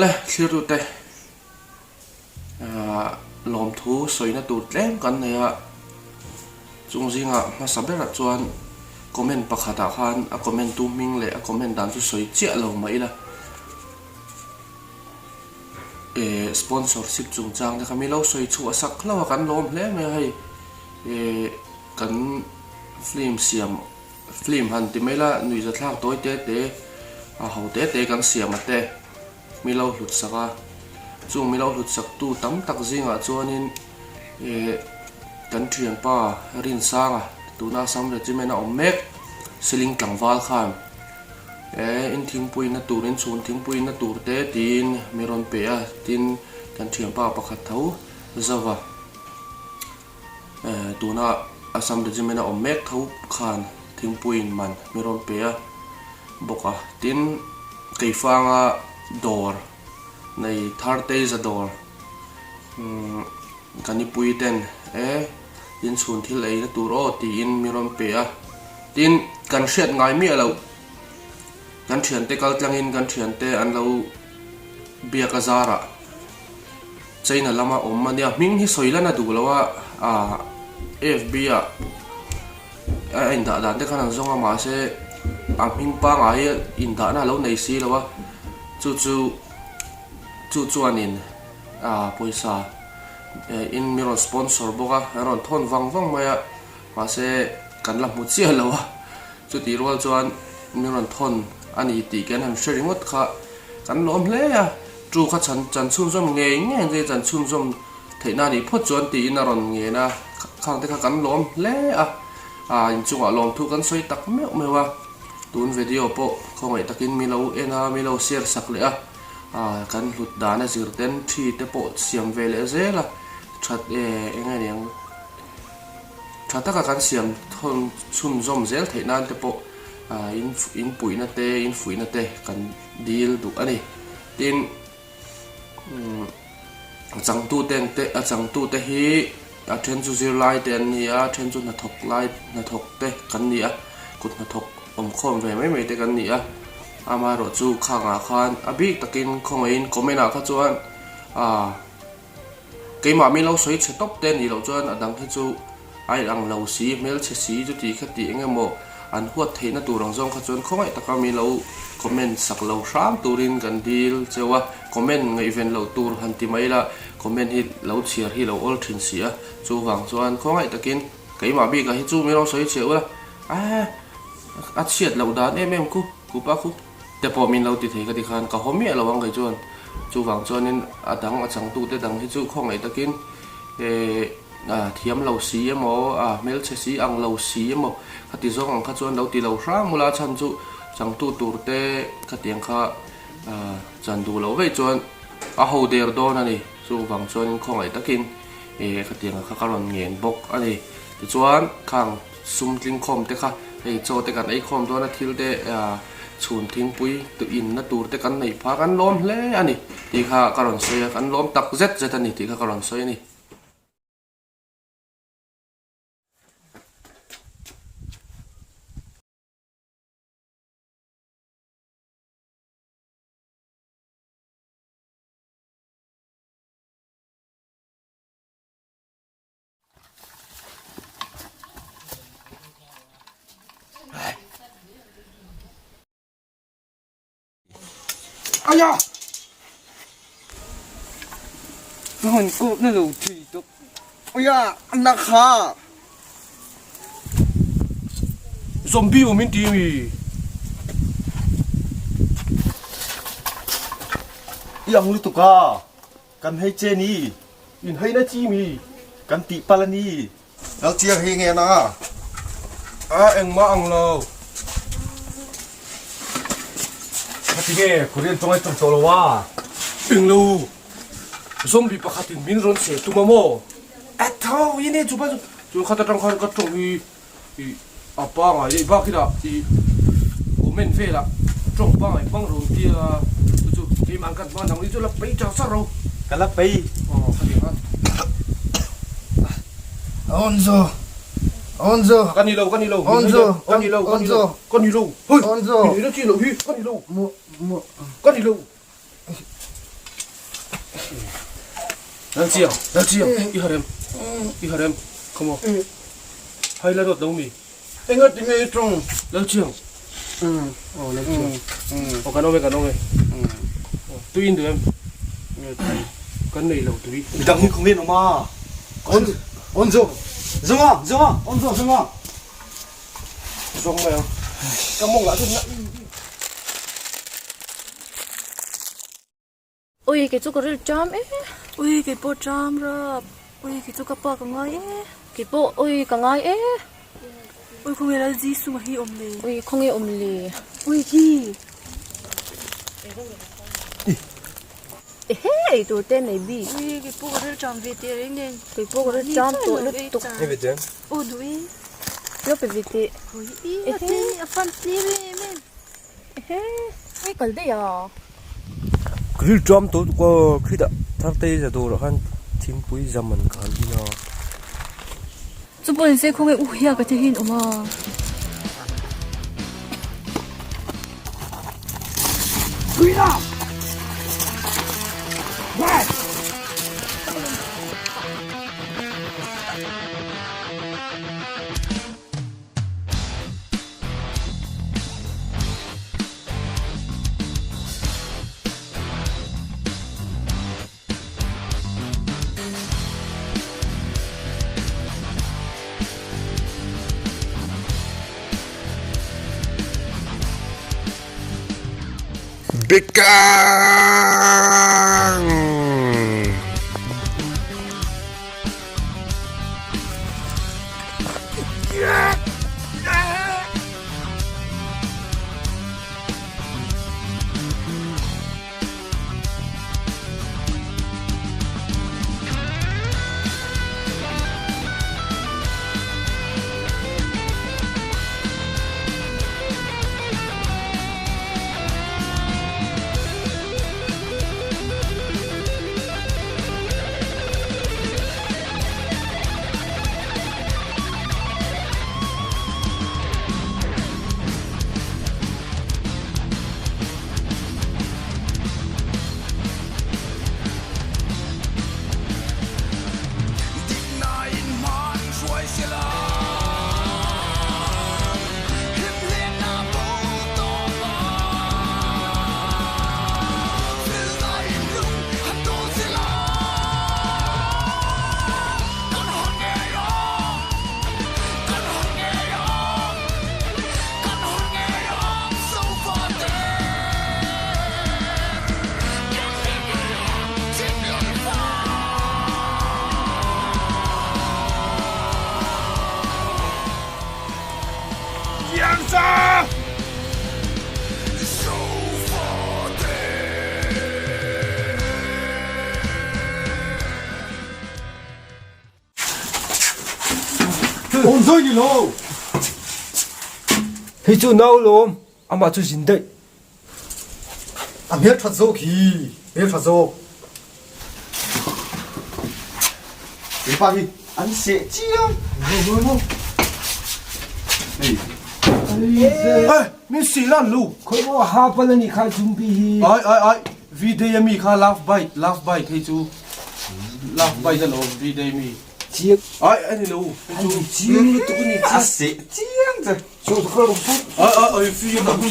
Awle, thlirtute, lawmthu sawina tur tlem kan nei a, chung zingah hmasa berah chuan comment pakhatah khan a comment tu hming leh a comment dan chu sawi chiah lo mah ila, sponsorship chungchang te kha mi lo sawi chhuah sak hlauh a, kan lawm hle mai a hei kan film siam Film han ti mai la, nuihza thlak tawi te te, a ho te te kan siam a te, mi lo hlut sak a. Chung mi lo hlut sak tu tam tak zingah chuanin eh kan thianpa Rinsanga tuna Assam Regiment a awm mek, Siling tlangval khan eh in thingpuina tur, in chhun thingpuina tur te tiin mi rawn pe a, tin kan thianpa pakhat tho Zova. Tuna Assam Regiment a awm mek tho khan thingpuiin man mi rawn pe a bawk a, tin Keifanga dawr nei Tharteiza dawr ka nipui ten e inchhun thil eina tur aw tiin mi rawn pe a, tin kan hriat ngai miah loh kan thiante kal tlangin kan thiante an lo biak a zarah. China lama awm a nia, hming hi sawi lan a duh lo a, ah FB ah a indah dan te khan an zawng a mahse a hming pangngai hi indahna a lo nei si lo a, chu chu chu chuanin ah pawisa in min rawn sponsor bawk a, an rawn thawn vang vang mai a, mahse kan la hmu chiah lo a, chutih rual chuan min rawn thawn a ni tih kan han hre ringawt kha kan lawm hle a. Chu kha chan chan chhunzawm ngei ngei ang che chan chhunzawm theihna a nih phawt chuan tiin a rawn ngen a, khang te kha kan lawm hle a, ah inchungah lawmthu kan sawi tak meuh meuh a, tun video pawh khawngaih takin mi lo en a, mi lo share sak leh a, ah kan hlut dan a zir ten thi te pawh siam ve leh zel a, that e eng nge niang tha taka kan siam thawn chhunzawm zel theih nan te pawh ah in in puihna te in fuihna te kan dil duh a ni. Tin, a changtute ang te a changtute hi a then chu zirlai te an ni a, a then chu hnathawk lai hnathawk te kan ni a, kut hnathawk awmkhawm ve mai mai te kan ni a, amaherawh chu khangah khan a bik takin khawngaihin comment ah kha chuan ah keimah mi lo sawi chhe tawp te a nih loh chuan a dang hi chu A in ang lo si, hmelchhe si chuti kha tih eng emaw an huat theihna tur ang zawng kha chuan khawngaih taka mi lo comment sak lo hram turin kan dil cheu a, comment ngaihven loh tur han ti mai la, comment hi lo chhiar hi lo awl thin si a, chuvang chuan khawngaih takin keimah bikah hi chu min lo sawi chhe ula, ae a chhiat loh dan em em khu, khupa khu te pawh min lo ti thei ka ti khan ka haw miah lo ang kei chuan, chuvang chuanin a dang a changtute dang hi chu khawngaih takin eh. A thiam lo si emaw, a hmelchhe si ang lo si emaw khati zawng ang kha chuan lo ti lo hrang ula chhan chu changtu tur te khatiang kha chan duh loh veih chuan a ho der dawn a ni. Chuvang chuanin khawngaih takin khatiang kha ka rawn ngen bawk a ni. Tichuan khang sum tlingkhawm te kha hei chaw te kan ei khawm dawn a thil te chhun thingpui inna tur te kan neih phah kan lawm hle a ni tih kha ka rawn sawi a, kan lawm tak zet zet a ni tih kha ka rawn sawi a ni. Aya! Hon ko na lo thi tuk. Aya, anak ha. Zombie maw min ti mi? I ang lutuk a. Kan hei che ni. In hei na chi mi. Kan tih pal a ni. Lal chiang hi nge na? A engmah ang lo. Khati nge Korean tawng ai tawng tawh lo a? Eng lo. Zombie pakhat in min rawn seh tum a maw? A tho i ne chu pa chu. Chu khat atang khan ka tawng hi i a pangai daih bak ila i comment velah tawng pangai hmang ro tia chu chu keimah an kan hmang dang hi chu la pei char char ro. Ka la pei. Aw khati ang a. Onzo Onzo Ka ni lo ka ni lo Onzo ka ni lo ka ni lo Onzo ka ni lo hoi Onzo min ei na chi loh hi ka ni lo Mu mu ka ni lo. Lalchiang, Lalchiang, i harem, i harem, come on. Hai la dawt lo mi. Enga ti nge i tawng? Lalchiang. Aw Lalchiang. Aw kan awm e, kan awm e. Tui in duh em? Kan nei lo tui. Midang hi khawnge an awm a? On, on zawng. Zawnga, zawnga, on zawng, zawnga. Zawng mai ang. Ka mawng lah chu na. Ui kei chu ka ril ṭam e. Ui kei pawh ṭam rap. Ui kei chu ka pa ka ngai e. Kei pawh ui ka ngai e. Ui khawnge lal Jesu nga hi awm le. Ui khawnge awm le. Ui khi. Ehe ei tur te nei bik. Ui kei pawh ka ril ṭam ve teh reng nen. Kei pawh ka ril ṭam tawh lutuk. Aw duh e. Lo pe ve teh. Ui a te a fan tlir em em. Ehe ui kal daih a. Grill tram tawh tuk a khitah tharte za dawrah khan thingpui zam an khan in a. Chu pawh inse khawnge u hian ka thi hi an awm a. Bekang! Awm zawi ni lo. Hei chu nau lawm, amah chu zin daih. A hmel that zawk hi, hmel that zawk. He pa hi an seh chiang. Hey, min sih lan lu. Khoi maw ha pal ani kha chungpi hi. Ai ai ai, V-day ami kha love bite, love bite hei chu. Love bite alawm V-day mi. Chiang. Ai ani lo, hei chu. Chiang lutuk ani. A seh chiang che. Ai ai ai, fir lo thi.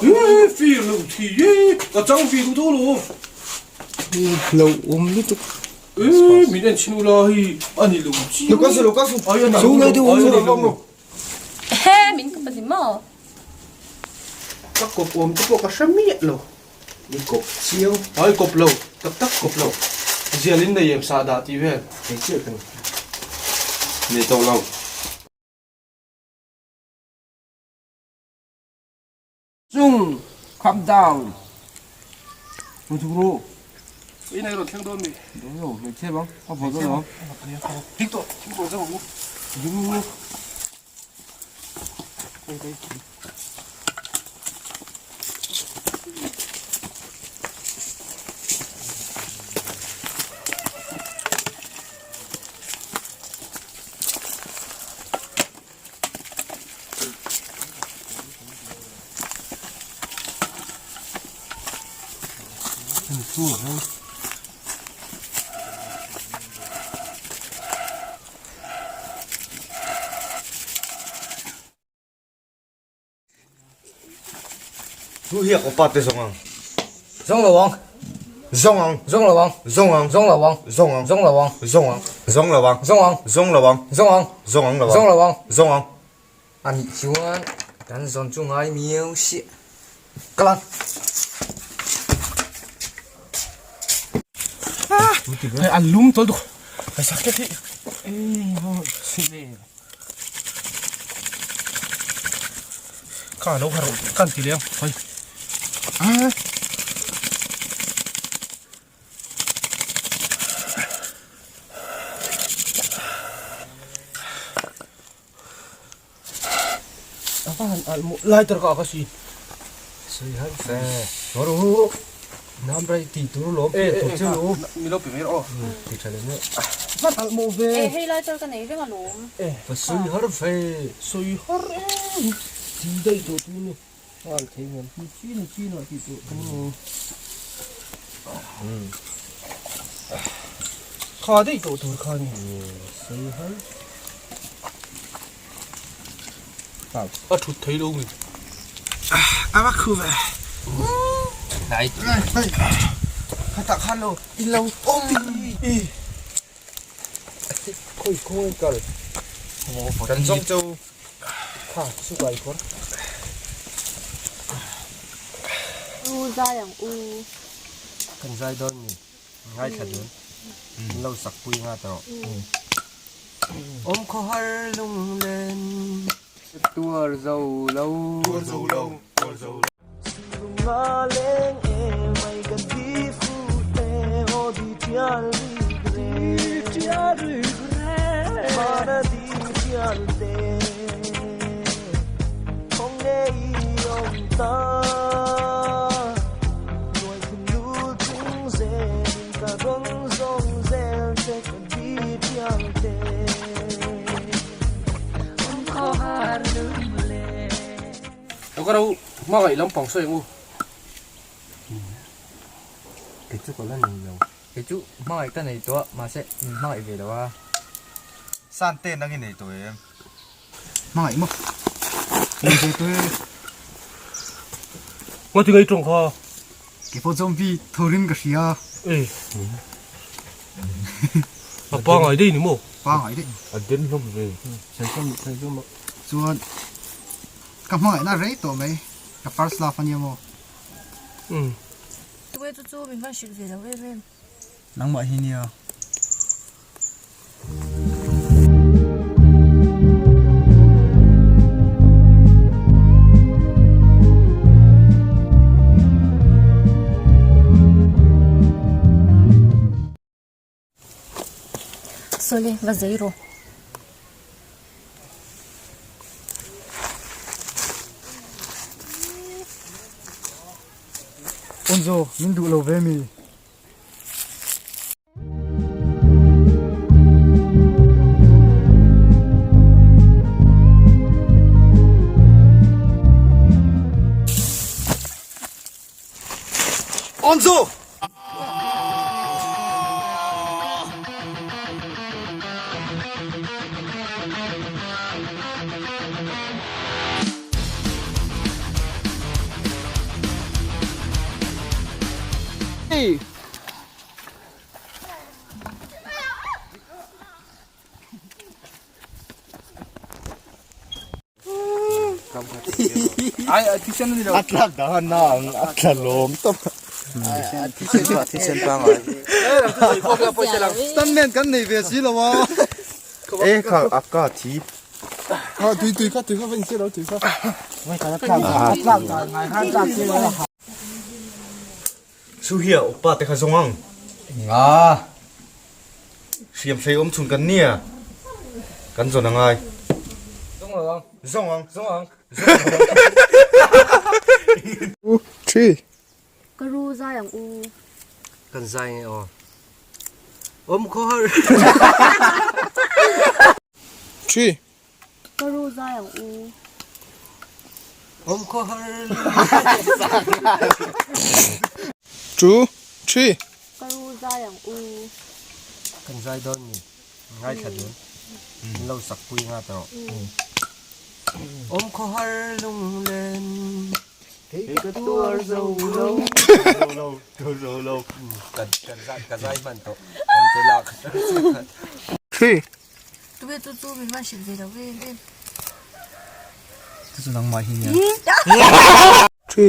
Eh, fir lo thi. Eh, ka chang fir lu tho lo. Lo awm lutuk. Eh, min en chhin ula hei ani lo chiang. Lo kal su, lo kal su. Ai ani Su ngai deuh awm lo. lo. Ehe, min kawp a ni maw? Ka kawp awm te pawh ka hre miah lo. I kawp chiang. Ai kawp lo, tak tak kawp lo. Zial in nei em sah dah tih vel. Hei chiah ka ni. Nei tawh lo. Chung, calm down. Hmu chuk ru. I nei rawn thleng dawn mi? Dawn lo, hmeichhe bang, a vawt dawn lo. Thing tawh, thing tawh zauh ang u. Ding ru. Chu hi a kawpa te zawng ang. Zawng lo ang. Zawng ang. Zawng lo ang. Zawng ang. Zawng lo ang. Zawng ang. Zawng lo ang. Zawng ang. Zawng lo ang. Zawng ang. Zawng lo ang. Zawng ang. Zawng ang lo ang. Zawng lo ang. Zawng ang. A nih chuan kan zawn chu ngai miau si. Ka lan. Hei an lum tawlh duk. Hei sak tlat hi. Ka lo har kan ti leh ang. Hei. A va han alh maw lighter ka ka si. Sawi har fe. Ngaru nam rai ti tur lawm E pi tur che lu. Mi lo pe mai rawh aw. Ti tha leh mai. Van alh maw ve. E hei lighter ka nei reng alawm. E va sawi har fe. Sawi har em. Ti daih tawh tu ni. Alh thei ngam ti chi ni chi na ti tawh tu ni. Kha daih tawh tur kha ni. Sawi har. A thut thei lo mi. A va khu ve. Nai. Kha tak khan lo in lo awm i. Khoi khoi kal. Kan zawng chu kha chu kai khawr. U zai ang u. Kan zai dawn ni. Ngaithla dun. Min lo sak pui nga ta rawh. Awm khawhar lunglen. Tuar zo lo. Tuar zo lo. Tuar zo lo. Lo ka ro hmangaih lampang sawi ang u. Kei chu ka la nei lo. Kei chu hmangaih ka nei tawh a, mahse min hmangaih ve lo a. Sante nang i nei tawh em? Hmangaih maw? Nei ve tawh e. Ngaw ti ngei tawng kha. Kei pawh zombie tho rim ka hria. E. A pangai daih ni maw? Pangai daih. A den hlawm ve. Chuan ka hmangaihna rei tawh mai. Ka first love a nia maw? Umm. Tunge chu chu min van hrilh ve lo em em. Nangmah hi nia. Sawle va zei rawh. Onzo min duh lo ve mi. Onzo! A tlak dan na ang a tla lawm tawp. Stuntman kan nei ve si lo a. E kha a ka thi. Kha tui tui kha tui kha va in lo tui kha. Chu hi a upa te kha zawng ang. Nga. Hriam hrei awm chhun kan nia. Kan zawn a ngai. Zawng lo ang. Zawng ang. Zawng ang. U thi. Ka ru zai ang u. Kan zai nge aw. Awm khaw har. Thi. Ka ru zai ang u. Awm khaw har. Two, three. Ka ru zai ang u. Kan zai dawn ni. Ngaithla dun. Min lo sak pui nga ta rawh. Awm khaw har lunglen. Kei ka tuar zo lo, zo lo, tuar zo lo. Ka ka zai hman tawh. An te lak. Thi. Tuve chu chu min van hrilh ve lo em em. Chu chu nangmah hi nia. Thi.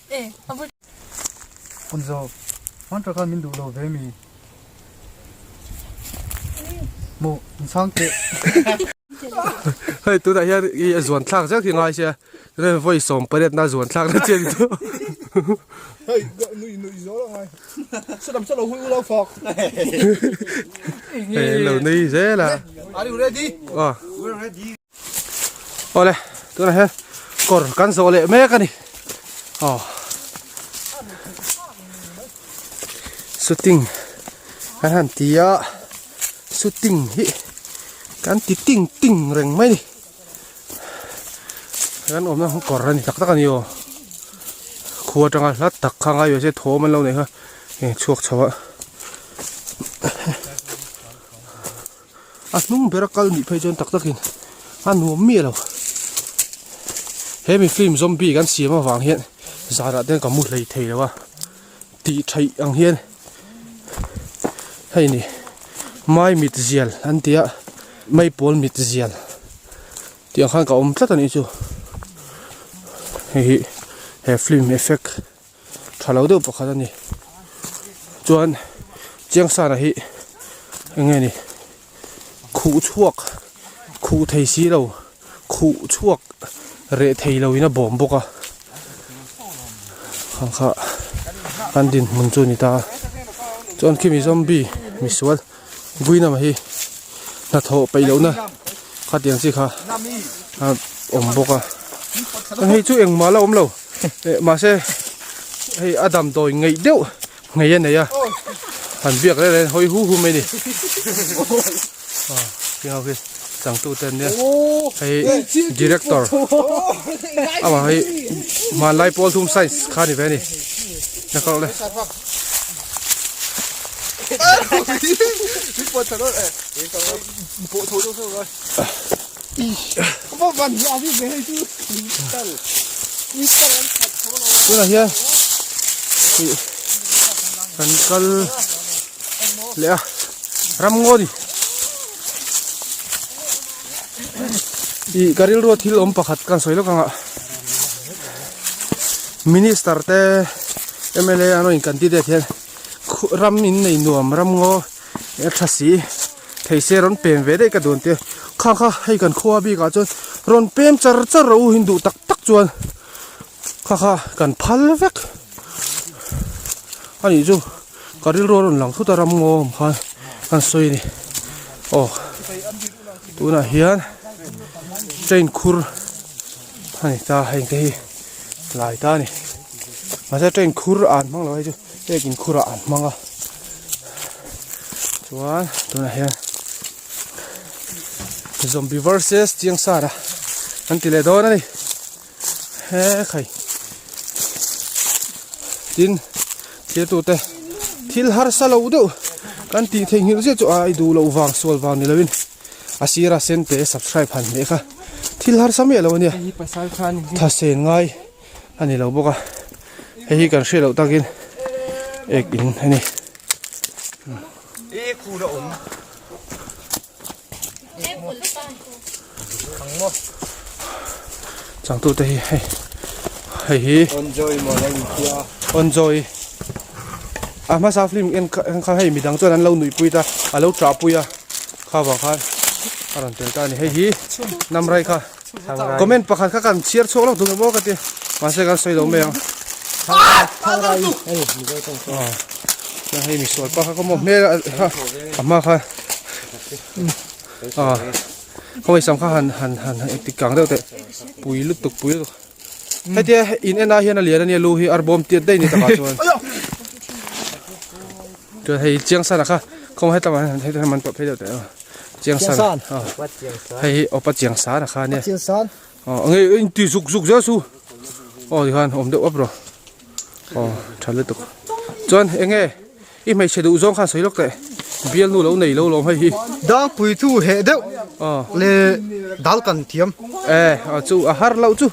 E, a vur. Punzo, hman tah khan min duh lo ve mi? Maw, in chhang teh. Hei tunah hian i a zuan thlak zet hi ngai sia tunah hian vawi 18 na zuan thlak na chian chu. Hei nui nui zo la ngai. Salam salam hui ulau fak. Hei lo nui zel a. Are you ready? Aw. We're ready. Awle tunah hian kawr kan zawh leh mek a ni aw shooting kan han ti a shooting hi kan ti ting ting reng mai a ni kan awmna hi kawr a ni tak tak a ni aw khua atanga hla tak kha ngai ve se thawm an lo neih kha heng chhuak chho a. A hnung bera kal nih phei chuan tak takin a nuam miah lo. He mi film zombie kan siam avang hian zanah te ka mu hlei thei lo a, tih theih ang hian hei ni mai mit zial an ti a, maipawl mit zial tih ang khan ka awm tlat a nih chu. Hei hi he film effect tha lo deuh pakhat a ni chuan chiangsana hi eng nge ni khuh chhuak khuh thei si lo khuh chhuak reh thei lo in a bawm bawk a khang kha an dinhmun chu a ni ta a chuan khimi zombie misual Guinam hi hnathawh peih lohna khatiang chi kha a awm bawk a hei chu engmah la awm lo eh mahse hei a damdawi ngeih deuh ngei a nei a han biak reng reng hawi hu hu mai a ni ah khi ho khi changtu te an nia hei director amah hi hmanlai pawl thum science kha a ni ve a ni na kal le. Tunah hian ih kan kal leh a ramngaw ni ih ka rilrua thil awm pakhat ka sawi lawk ang a minister te. Mla an rawn candidate hian ram in nei nuam ram ngaw a tha si thei se rawn pem ve daih ka duan te kha kha hei kan khua bik ah chuan rawn pem char char rawh u in duh tak tak chuan kha kha kan phal vek a nih chu ka rilru a rawn lang thut a ram ngaw awm khan kan sawi a ni aw tunah hian train khur a ni ta heng te hi. Lai ta a ni. Mahse train khur an hmang lo hei chu ek in khur ah an hmang a. Chuan tunah hian zombie versus chiang sar a an ti leh dawn a ni. He khai. Tin thlir tu te thil harsa lo deuh kan tih theih nghilh zet chu a i duh loh vang sual vang ni lovin. A sira sen te subscribe han hmeh kha thil harsa miah lo a nia tha sen ngai a ni lo bawk a hei hi kan hriat loh takin ek in a ni. Changtute hi hei hei hi Onjoy a hmasa film en kha hei midang chuan an lo nuihpui ta a lo ṭahpui a. Kha vang khan a rawn tel ta a ni. Hei hi Namrai kha comment pakhat kha kan chhiar chhuak lawk duh maw ka ti. Mahse kan sawi lo mai ang. Hei misual pa kha ka maw hmel a hma kha a khawngaih sam kha han han han ti kang deuh teh pui lutuk pui lutuk. Hetia in en ah hian a lian a nia lu hi arbawm tiat daih ni takah chuan. Chuan hei chiang san a kha kawng hetlam ah hian hei man pawh phei deuh teh a chiang san hei hi awpa chiang san a kha nia aw nge in ti zuk zuk zel su aw tikhan awm deuh up rawh aw tha lutuk chuan enge i hmeichhe duh zawng khan sawi lawk teh. Bialnu lo nei lo lawm hei hi. Dangpui thu heh deuh le dal kan thiam. E, chu a har loh chu.